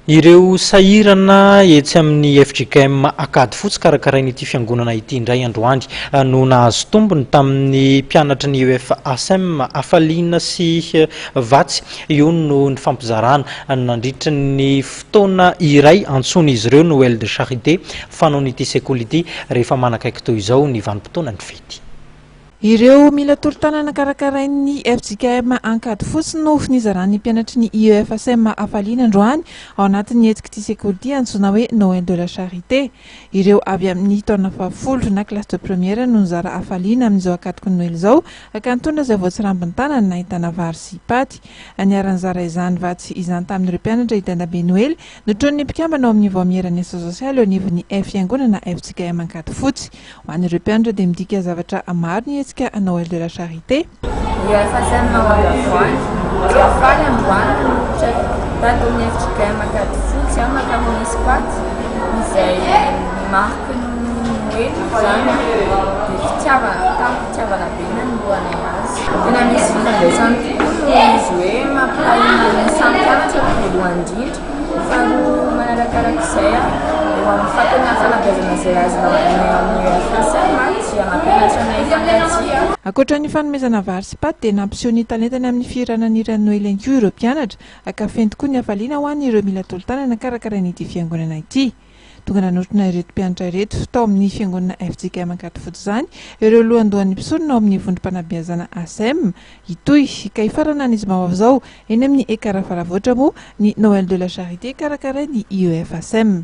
Ireo sahirana etsy amin'ny fjkm Ankadifotsy karakarain'ity fiangonana ity indray androany no nahazo tombony tamin'ny mpianatry ny EFASM Hafaliana sy Vatsy. Io no nifampizarana nandritra ny fotoana iray antsoin'izy ireo Noël de Charité fanaon'ity sekoly ity rehefa manakaiky toy izao ny vanim-potoanan'ny fety. Ireo mila tolo-tanana karakarain'ny fjkm Ankadifotsy no nizaran'ny mpianatry ny IEFSM hafaliana androany ao anatin'ny hetsik'ity sekoly ity antsoina hoe Noël de la Charité. Ireo avy amin'ny taona fahafolo na classe de première no nizara hafaliana amin'izao ankatoky ny Noely izao ka nitondra izay voatsirambin'ny tanany nahitana vary sy paty. Niara-nizara izany vatsy izany tamin'ireo mpianatra i Dadabe Noely notronin'ny mpikambana ao amin'ny vaomieran'ny asa sosialy eo anivon'ny Fiangonana fjkm Ankadifotsy. Ho an'ireo mpianatra dia midika zavatra maro ny hetsika Noël de la Charité. IFSM Andavoany dia faly androany nanolotra tato amin'ny fjkm Ankadifotsy macaroni sy paty izay mariky ny Noely izany dia fitiavana tamim-pitiavana be nanoloanay azy. Tena misy fifandraisany tokoa noho izy hoe mampiray ny samy mpianatra voalohany indrindra. Faharoa manarakarak'izay, eo amin'ny fakana fanabeazana izay azonao alaina ao amin'ny EFSM dia mampianatra anay hifankatia. Ankoatra ny fanomezana vary sy paty dia nampiseho ny talentany amin'ny fihirana ny hiran'ny Noely ihany koa ireo mpianatra ka feno tokoa ny hafaliana ho an'ireo mila tolo-tanana karakarain'ity fiangonana ity. Tonga nanotrona ireto mpianatra ireto tao amin'ny fiangonana fjkm Ankadifotsy izany ireo lohandohan'ny mpisorona ao amin'ny vondrom-panabeazana ACM. Hitohy ka hifarana ny zoma ho avy izao eny amin'ny Ekar Faravohitra moa ny Noël de la Charité karakarain'ny IEF ACM.